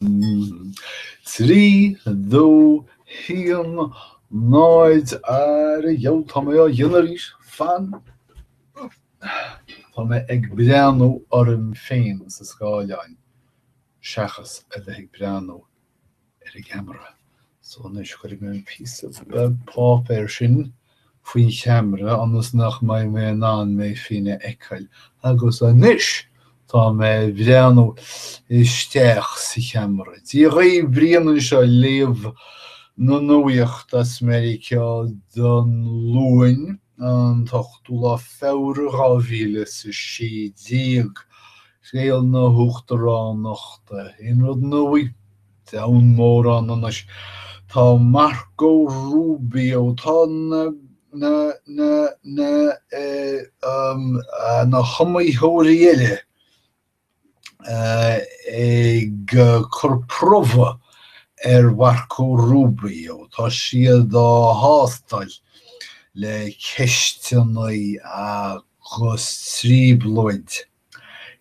3, 2, 1, 0, Ara gheall, tá mé á dhéanamh arís, fan! Tá mé ag breathnú orm féin sa scáileán seachas a bheith ag breathnú ar an gceamara. So anois cuirfidh mé an píosa beag páipéir sin faoin cheamara ionas nach mbeidh mé in ann mé féin a fheiceáil. Agus anois tá mé ag breathnú isteach sa cheamara. Dia dhaoibh, Brian anseo ag léamh na nuachta as Meiriceá don Luain, an t-ochtú lá Feabhra 2016. Scéal na hUachtaránachta. Aon rud nua? Deamhan mórán anois. Tá Marco Rubio, tá na na na na eh na hiomaitheoirí eile ag cur promhadh ar Mharco Rubio. Tá siad á thástáil le ceisteanna agus trioblóid.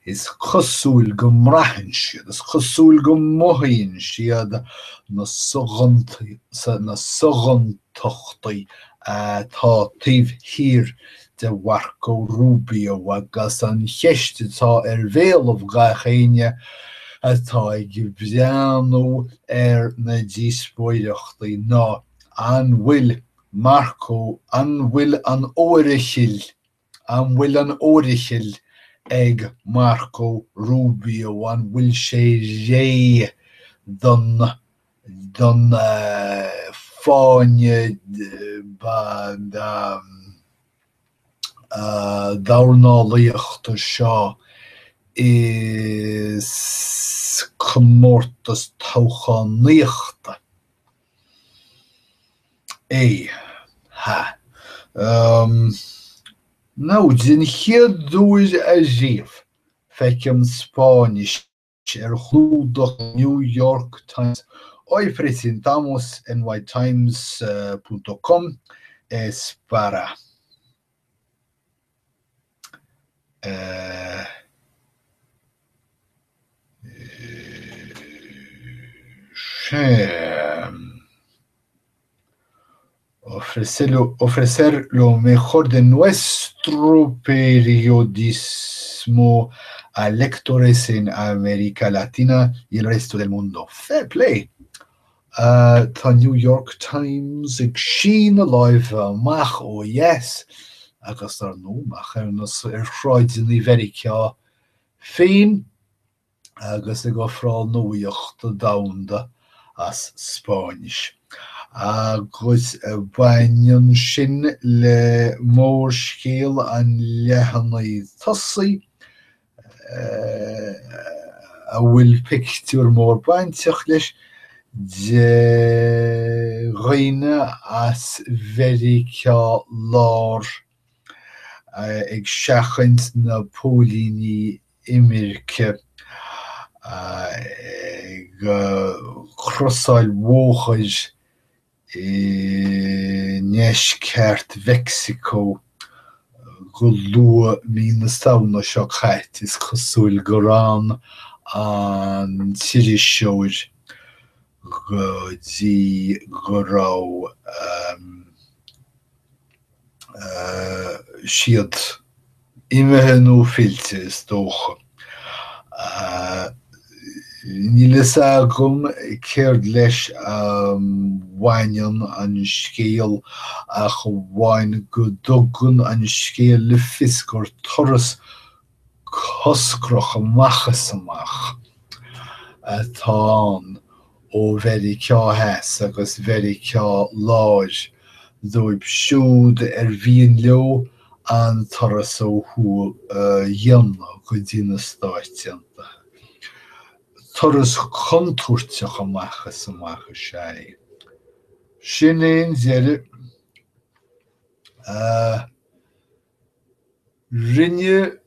Is cosúil go mbraitheann siad, is cosúil go mothaíonn siad na soghonntachtaí atá taobh thiar de Mharco Rubio agus an cheist atá ar bhéalaibh gach éinne atá ag breathnú ar na díospóireachtaí ná an bhfuil Marco, an bhfuil an oirchill An bhfuil an oirchill ag Marco Rubio, an bhfuil sé réidh don don fáinne dornálaíochta seo? Is comórtas toghchánaíochta é. Ha. Now, den chéad uair ariamh, feicim Spáinnis ar chlúdach New York Times Hoy presentamos nytimes punto com es para Ofrecer lo mejor de nuestro periodismo a lectores en América Latina y el resto del mundo. Fair play! Tá New York Times ag síneadh láimhe amach ó dheas agus, dar ndóigh, amach ar na ar shráideanna Mheiriceá féin agus ag ofráil nuachta domhanda as Spáinnis. Agus baineann sin le mórscéal an leathanaigh tosaigh, a bhfuil pictiúr mór bainteach leis, de dhaoine as Mheiriceá Láir ag seachaint na póilíní imirce, ag crosáil bhóthair i ndeisceart Mheicsiceo go luath mí na Samhna seo caite. Is cosúil gur fhan an t-iriseoir go dtí go raibh siad imithe nó fillte, is dócha. Níl a fhios agam céard leis a bhaineann an scéal ach amháin go dtugann an scéal le fios gur turas coscrach amach is amach atá ann ó Mheiriceá Theas agus Mheiriceá Láir dóibh siúd ar mhian leo an turas ó thuaidh a dhéanamh go dtí na Stáit Aontaithe. Turas contúirteach amach is amach is ea é. Sin é an deireadh. Rinne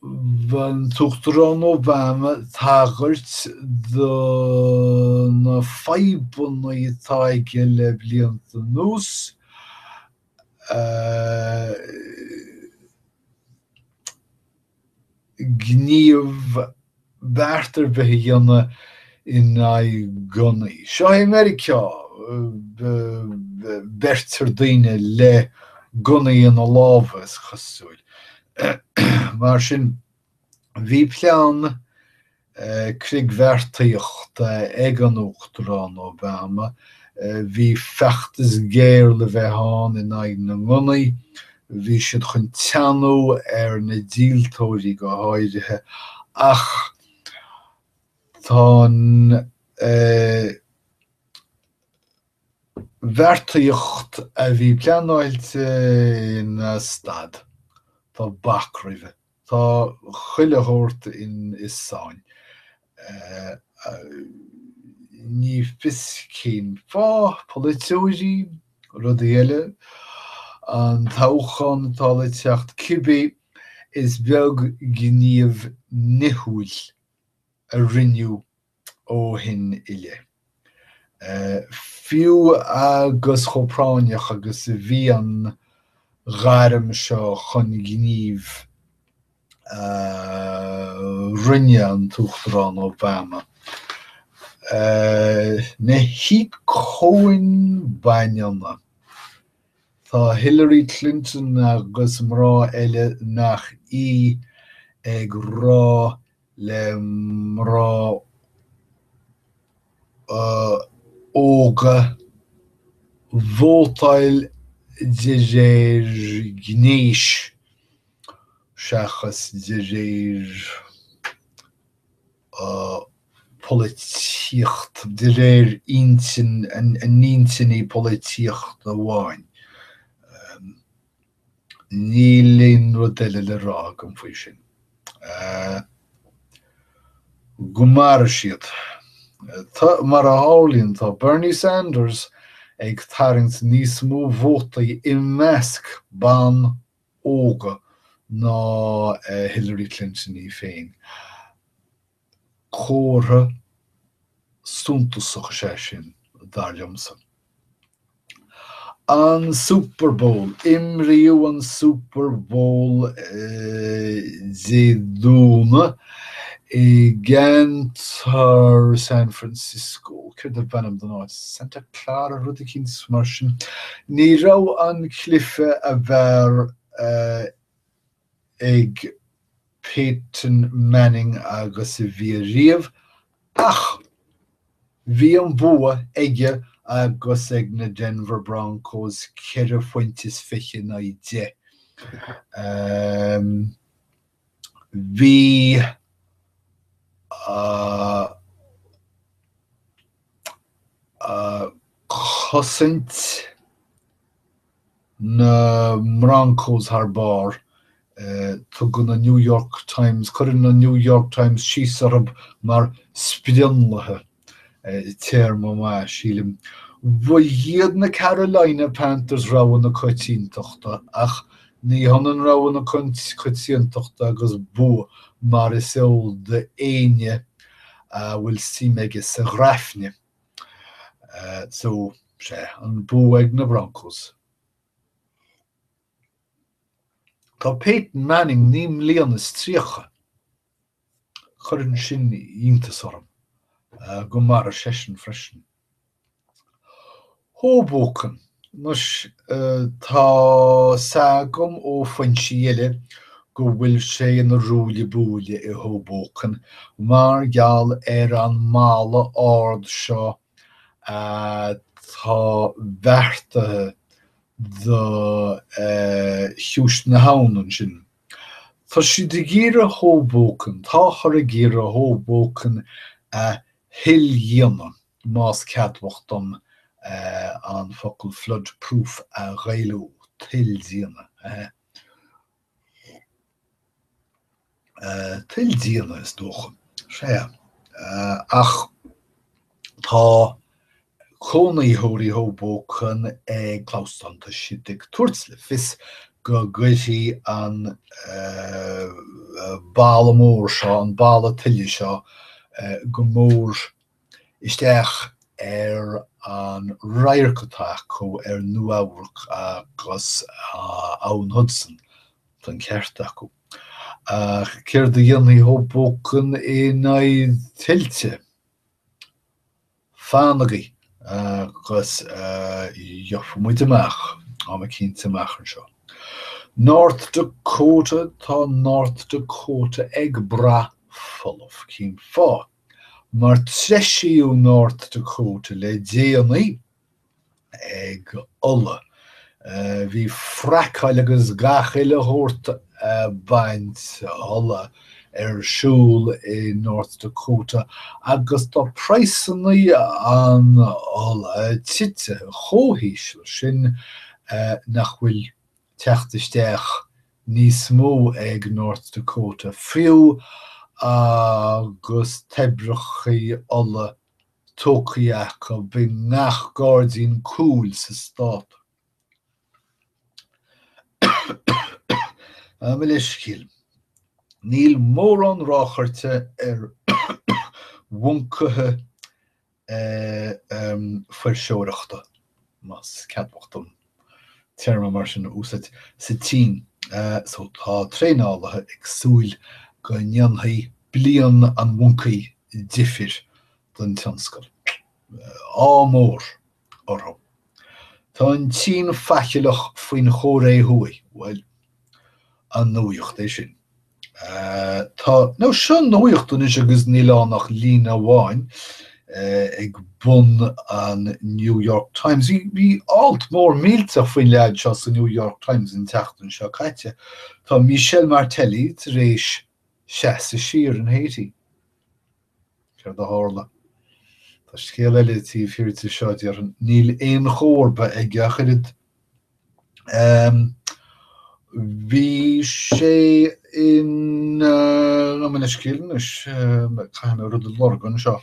an tUachtarán Obama tagairt do na fadhbanna atá aige le blianta anuas, gníomh, beart ar bith a dhéanamh. in aghaidh gunnaí. Seo é Meiriceá, beirtear daoine le gunnaí ina lámha, is cosúil. Mar sin, bhí plean creagbheartaíochta ag an Uachtarán Obama, bhí feachtas géar le bheith ann in aghaidh na ngunnaí, bhí siad chun teannadh ar na díoltóirí go háirithe, ach tá an bheartaíocht a bhí pleanáilte ina stad, tá bac roimhe. Tá chuile shórt i sáinn. Ní fios cén fáth, polaiteoirí, rudaí eile, an toghchán atá le teacht, cibé, is beag gníomh nithiúil a rinneadh ó shin i leith. Fiú agus chomh práinneach agus a bhí an ghairm seo chun gnímh a rinne an tUachtarán Obama, na híocóin baineanna, tá Hillary Clinton agus mná eile nach í ag rá le mná óga vótáil de réir gnéis seachas de réir polaitíocht, de réir intinn, a n-intinní polaitíochta amháin. Níl aon rud eile le rá agam faoi sin. Go maire siad. Mar a tharlaíonn, tá Bernie Sanders ag tarraingt níos mó vótaí i measc ban óga ná Hillary Clinton í féin. Comhartha suntasach is ea sin, dar liomsa. An Super Bowl, Imríodh an Super Bowl Dé Domhnaigh i gceantar San Francisco. Céard ab ainm don áit? Santa Clara, rud eicínt mar sin. Ní raibh an cluiche ab fhearr ag Peyton Manning agus a bhí ariamh ach bhí an bua aige agus ag na Denver Broncos, 4 phointe is 20 in aghaidh 10. Bhí cosaint na mBroncos thar barr. Tugann an New York Times, cuireann an New York Times síos orthu mar sprionlaithe, téarma maith, sílim. Ba iad na Carolina Panthers rogha na coitiantachta, ach ní hionann rogha na coitiantachta agus bua mar is eol d'éinne a bhfuil suim aige sa ghraifne. So, sea, an bua ag na Broncos. Tá Peyton Manning 39 mbliana. Cuireann sin iontas orm. Go maire seisean freisin. Hoboken. Anois, tá's agam ó foinsí eile go bhfuil sé ina ruaille buaille i Hoboken mar gheall ar an mballa ard seo atá beartaithe do chiumhais na habhann ansin. Tá siad ag iarraidh Hoboken, táthar ag iarraidh Hoboken a thuildhíonadh. más ceadmhach dom an focal flood-proof a Ghaelú, tuilldíonadh. Tuilldíonadh, is dócha. Sea. Ach tá cónaitheoirí Hoboken ag clamhsán, tá siad ag tabhairt le fios go gcuirfidh an balla mór seo, an balla tuile seo, go mór isteach ar an radharc atá acu ar Nua Eabhrac agus Abhainn Hudson. Tá an ceart acu. Ach céard a dhéanfaidh Hoboken in aghaidh tuilte? Fanaigí agus gheobhaidh muid amach am eicínt amach anseo. North Dakota, tá North Dakota ag brath folamh. Cén fáth? Mar treisíodh North Dakota le déanaí ag ola. Bhí fracáil agus gach uile shórt baint ola ar siúl i North Dakota agus tá praghsanna an ola tite chomh híseal sin nach bhfuil teacht isteach níos mó ag North Dakota fiú agus toibreacha ola tógtha acu i ngach gairdín cúil sa stát. Mo leithscéal. Níl mórán ráchairte ar mhoncaithe fuirseoireachta, más ceadmhach dom téarma mar sin a úsáid, sa tSín. So tá traenálaithe ag súil go ndéanfaidh bliain an mhoncaí difir don tionscal. Ádh mór orthu. Tá an tSín faichilleach faoin Chóiré Thuaidh. Bhuel, an nuaíocht é sin? Tá, nó seo nuaíocht anois agus níl ann ach líne amháin ag bun an New York Times. Bhí alt mór millteach faoin leaid seo sa New York Times an tseachtain seo caite. Tá Michel Martelly tar éis seasamh siar in Haiti. Céard a tharla? Tá scéal eile taobh thiar de seo, déarfainn. Níl aon chomharba aige ach oiread. Bhí sé in, gabh mo leithscéal anois, caithfidh mé rud a lorg anseo.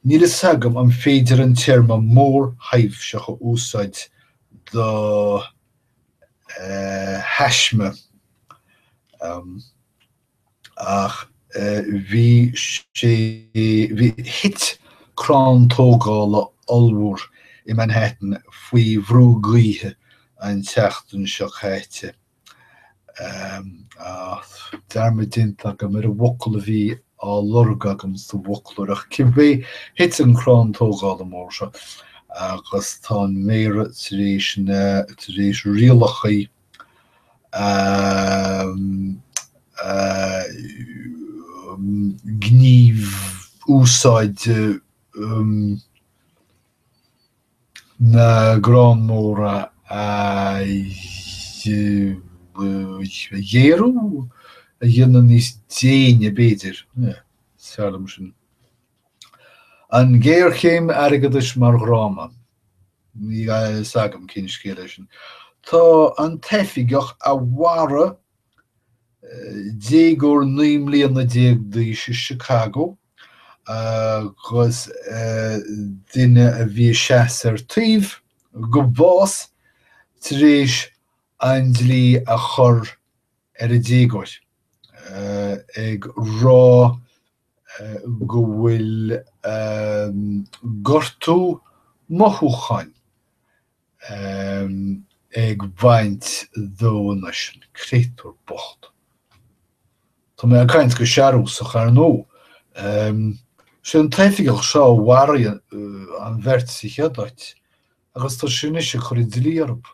Níl fhios agam an féidir an téarma mórthaibhseach a úsáid do thaisme ach bhí sé, bhí, thit crann tógála ollmhór i Manhattan faoi bhrú gaoithe an tseachtain seo caite. Dearmad déanta agam ar an bhfocal a bhí á lorg agam sa bhfoclóir, ach cibé, thit an crann tógála mór seo agus tá an Méara tar éis na, tar éis rialacha gníomh úsáide na gcrann mór a ghéarú, a dhéanamh níos déine, b'fhéidir. Is fearr liom sin. An ghéarchéim airgeadais mar dhráma. Níl a fhios agam cén scéal é sin. Tá an t-oifigeach a mharaigh déagóir 19 mbliana d'aois i Chicago agus duine a bhí ag seasamh ar taobh go bás tar éis an dlí a chur ar an déagóir, ag rá go bhfuil gortú mothúcháin ag baint dó anois, an créatúr bocht. Tá mé ag caint go searúsach, ar ndóigh. Sé an t-oifigeach seo a mharaigh an bheirt sa chéad áit, agus tá sé anois ag cur an dlí orthu.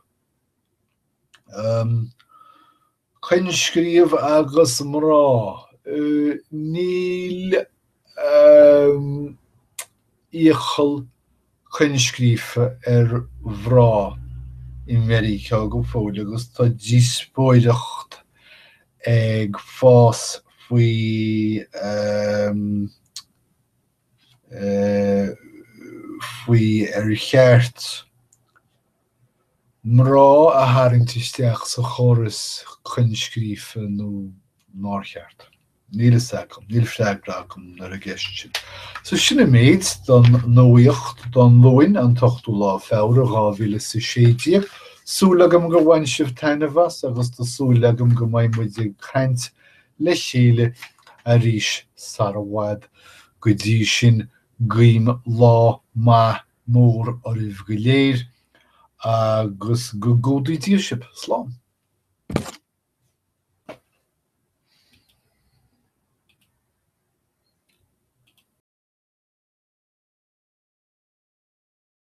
Coinscríobh agus mná. Níl iachall coinscríofa ar mhná i Meiriceá go fóill agus tá díospóireacht ag fás faoi faoi ar cheart mná a tharraingt isteach sa chóras coinscríofa nó nár cheart. Níl fhios agam, níl freagra agam ar an gceist sin. So sin an méid don nuaíocht don Luain, an t-ochtú lá Feabhra 2016. Súil agam gur bhain sibh taitneamh as agus tá súil agam go mbeidh muid ag caint le chéile arís sara bhfad. Go dtí sin, guím lá maith mór oraibh go léir agus go gcumhdaí Dia sibh. Slán.